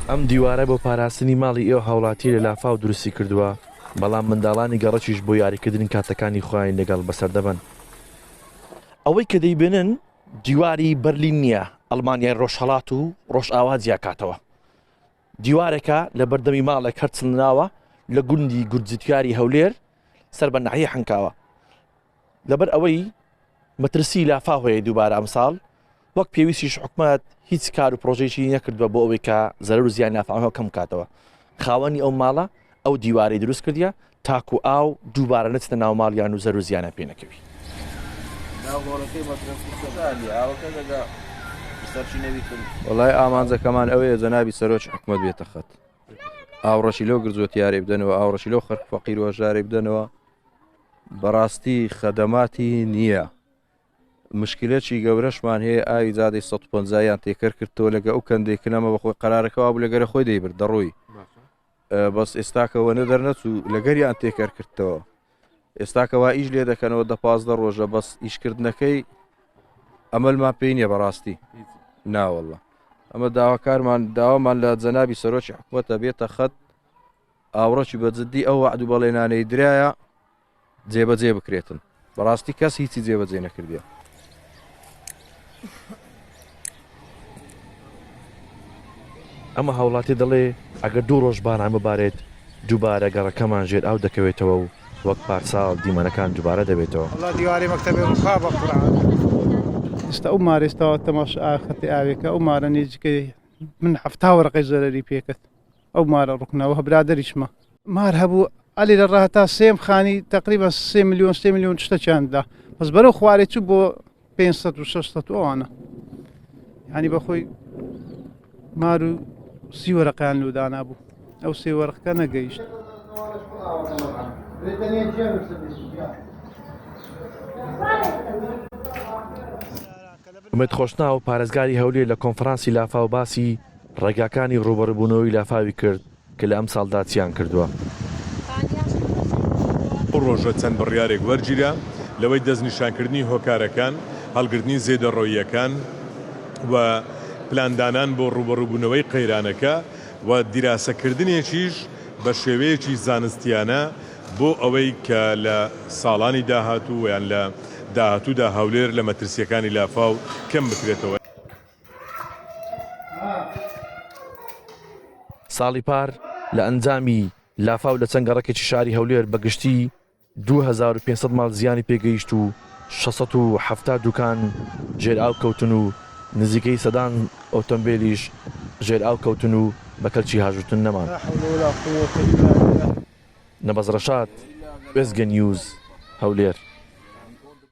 ئەم دیوارە بۆ پاراستنی ماڵی ئێو هاوڵاتی لە لافاو دروستی کردووە، بەڵام منداڵانی گەڕەکیش بۆ یاریکردن کاتەکانی خۆیانی لەگەڵ بەسەر دەبەن. ئەوەی کە دەیبینن دیواری بەرلین نییە، ئەڵمانیای ڕۆژهەڵات و ڕۆژئاوا جیاکاتەوە. دیوارێکە لە بەردەمی ماڵێک هەرچڵنراوە لە گوندی گورجتیاری هەولێر سەر بە ناحیەی حەنکاوە. لەبەر ئەوەی مەترسی لافاو هەیە دووبارە ئەمساڵ، وەک پێویستیش حکومەت هیچ کار و پرۆژەیەکی نەکردووە بۆ ئەوەی کە زەرەر و زیانی لافاوەکە کەم بکاتەوە. خاوەنی ئەو ماڵە ئەو دیوارەی دروست کردیە تاکو ئاو دووبارە نەچێتە ناو ماڵیان و زەرەر و زیانیان پێ نەکەوی. وەڵای ئامانجەکەمان ئەوەیە جەنابی سەرۆکی حکومەت بێتە خەت ئاوڕەشی لەو گرجۆتیارەی بدەنەوە ئاوڕەشی لەو خەرک فەقیر و هەژارەی بدەنەوە بەڕاستی خەدەماتی نییە مشکلەکی گەورەشمان هەیە ئاوی جادەی 150 یان تێکەر کردەوە لەگە ئەو کەندێک نەمە بەخۆی قەرارەکەوا بوو لەگەرە خۆی دەیبرد دەڕۆی بەس ئێستاکەوە نە دەرنەچوو لەگەریان تێکەر کردەوە ئێستاکەوا ئیش لێ دەکەنەوە دە پازدە ڕۆژە بەس ئیشکردنەکەی ئەمەلمان پێی نییە بەڕاستی ناوەڵە ئەمە داواکارمان داوامان لە جەنابی سەرۆکی حکوومەتە بێتە خەت ئاوڕەکی بە جددی ئەو وعد و بەڵێنانەی درایە جێبەجێ بکرێتن بەڕاستی کەس هیچی جێبەجێ نەکردیە. ئەمە هاوڵاتی دەڵێ ئەگەر دوو ڕۆژ باران ببارێت دووبارە گەڕەکەمان ژێر ئاو دەکەوێتەوە و وەک پارساڵ دیمەنەکان دووبارە دەبێتەوە. وەڵا دیواری مەکتەبی ڕوخا بە قورعان. ئێستا ئەو مارە ئێستا تەماشا خەتی ئاوێکە ئەو مارە نێزیکەی من 70 وەرەقەی زەرەری پێکرد. ئەو مارە ڕوکنە وە برادەریشمە. مار هەبوو ئەلی لە ڕا تا سێم خانی تقریبا سێ میلیۆن سێ میلیۆن شتەکیان دا بەس بەرەو خوارێ چوو بۆ 500 و 600 و ئەوانە ینی بەخۆی مار و سی وەرەقیان لۆ دانابوو ئەو سێ وەرەقەکە نەگەیشت. ئومێد خۆشناو، پارێزگاری هەولێر لە کۆنفرانسی لافاو باسی ڕێگاکانی ڕووبەڕووبوونەوەی لافاوی کرد کە لە ئەمساڵدا چیان کردووە. ئەو ڕۆژە چەند بڕیارێک وەرگیرا، لەوەی دەستنیشانکردنی هۆکارەکان، هەڵگرتنی زێدەڕۆییەکان و پلاندانان بۆ ڕووبەڕووبوونەوەی قەیرانەکە و دیراسەکردنێکیش بە شێوەیەکی زانستیانە بۆ ئەوەی کە لە ساڵانی داهاتوو و یان لە داهاتوودا هەولێر لە مەترسییەکانی لافاو کەم بکرێتەوە. ساڵی پار لە ئەنجامی لافاو لە چەند گەڕەکێکی شاری هەولێر بە گشتی 2500 ماڵ زیانی پێگەیشت و 670 دوکان ژێرئاو کەوتن و نزیکەی سەدان ئۆتۆمبێلیش ژێرئاو کەوتن و بە کەلکی هاژوتن نەمان. نەبەز ڕەشاد، وێستگە نیوز، هەولێر.